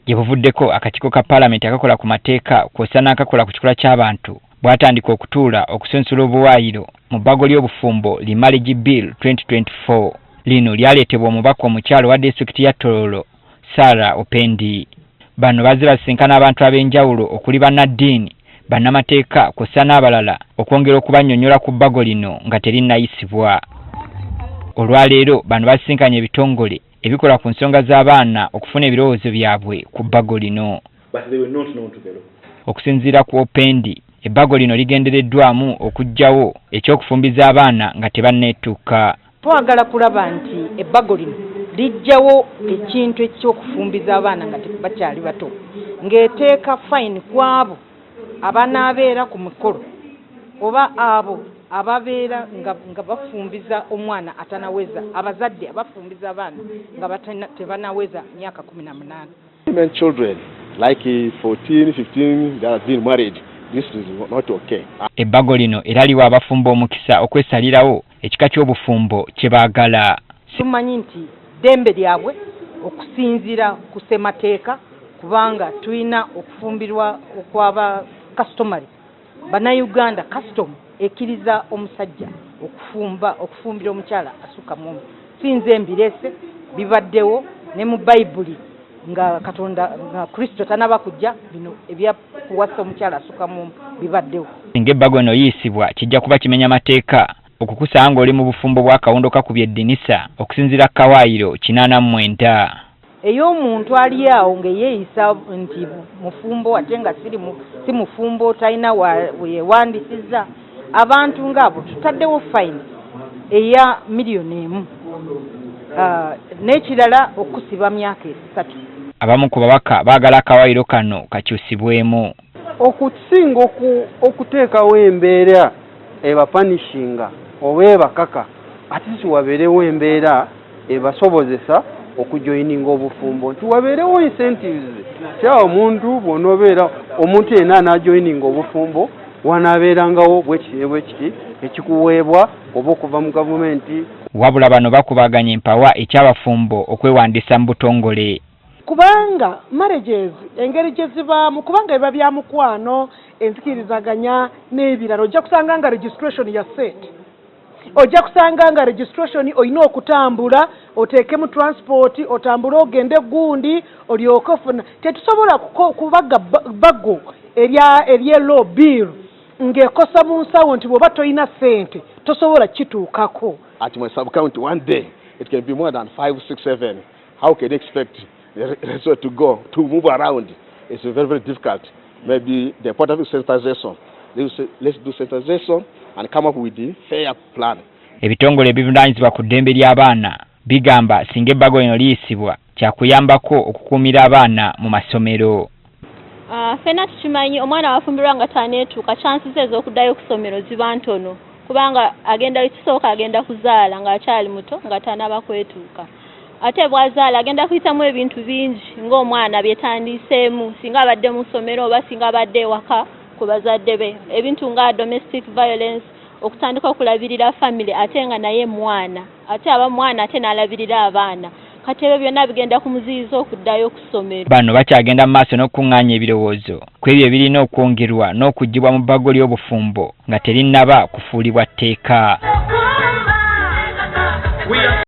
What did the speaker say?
Gye buvuddeko, akakiiko ka Paalamenti akakola ku mateeka kw'ossa n'akakola ku kikula ky'abantu bwatandika okutuula okusunsula obuwaayiro mu bbago ly'obufumbo li Marriage Bill 2024. Lino lyaleetebwa omubaka omukyala owa disitulikiti ya Tororo, Sarah Opendi. Bano bazze basisinkana abantu ab'enjawulo okuli bannaddiini, bannamateeka kw'ossa n'abalala okwongera okubannyonnyola ku bbago lino nga terinnayisibwa. Olwaleero bano basisinkanye ebitongole ebikola ku nsonga z'abaana okufuna ebirowoozo byabwe ku bbago lino. Okusinziira ku Opendi, ebbago lino ligendereddwamu okuggyawo eky'okufumbiza abaana nga tebanneetuuka. Twagala kulaba nti ebbago lino liggyawo ekintu eky'okufumbiza abaana nga bakyali bato, ng'eteeka fine ku abo abanaabeera ku mikolo oba abo ababeera nga bafumbiza omwana atanaweza, abazadde abafumbiza abaana nga tebanaweza myaka 18. Women, children like 14, 15 that have been married, this is not okay. Ebbago lino era liwa abafumbo omukisa okwesalirawo ekika ky'obufumbo kye baagala. Tumanyi nti ddembe lyabwe okusinziira ku ssemateeka, kubanga tulina okufumbirwa okwaba customary. Bannayuganda, custom ekkiriza omusajja okufumba, okufumbira omukyala asukka mu omu. Si nze mbireese, bibaddewo ne mu Bayibuli nga Katonda, nga Kristo tanaba kujja. Bino ebyakuwasa omukyala asukka mu omu bibaddewo. Singa ebbago lino liyisibwa, kijja kuba kimenya mateeka okukusanga ng'oli mu bufumbo bw'akawundo kakubye eddinisa, okusinziira ku kawaayiro 89. Ey'omuntu ali awo ng'eyeeyisa nti mufumbo ate nga si mufumbo, talina weyewandiisizza, abantu ng'abo tutaddewo fine eya 1 million, n'ekirala okusiba myaka 3. Abamu ku babaka baagala akawaayiro kano kakyusibwemu. Okusinga okuteekawo embeera ebapunishinga oba ebakaka, ate si wabeerewo embeera ebasobozesa okujoininga obufumbo, nti wabeerewo incentives kya omuntu bw'onoobeera omuntu yenna anaajoininga obufumbo, wanaabeerangawo bwekiti ne bwekiti ekikuweebwa oba okuva mu gavumenti. Wabula bano bakubaganya empawa eky'abafumbo okwewandiisa mu butongole. Kubanga marriages engeri gye zibaamu, kubanga biba bya mukwano, enzikirizaganya n'ebirala, ojja kusanga nga registration ya sente, ojja kusanga nga registration olina okutambula oteekemu transport, otambule ogende gundi olyoke ofuna. Tetusobola kubaga bbago erye law bill ng'ekosa mu nsawo nti bw'oba tolina ssente tosobola kituukako. At my sub-county, one day, it can be more than five, six, seven. How can you expect the result to go, to move around? It's very, very difficult. Maybe the importance of sensitization. They will say, let's do sensitization and come up with the fair plan. Ebitongole ebivunaanyizibwa ku ddembe ly'abaana bigamba singa ebbago lino liyisibwa, kyakuyambako okukuumira abaana mu masomero. Ffenna tukimanyi, omwana wafumbirwa nga taneetuuka, chances ez'okuddayo ku ssomero ziba ntono, kubanga agenda ekisooka agenda kuzaala ng'akyali muto, nga tanaba kwetuuka. Ate bw'azaala agenda kuyitamu ebintu bingi ng'omwana byetandiiseemu singa abadde mu ssomero oba singa abadde ewaka ku bazadde be, ebintu nga domestic violence, okutandika okulabirira family ate nga naye mwana, ate aba mwana ate n'alabirira abaana. Kati ebyo byonna bigenda kumuziyiza okuddayo ku ssomero. Bano bakyagenda mu maaso n'okukuŋŋaanya ebirowoozo ku ebyo ebirina okwongerwa n'okuggyibwa mu bbago ly'obufumbo nga terinnaba kufuulibwa tteeka.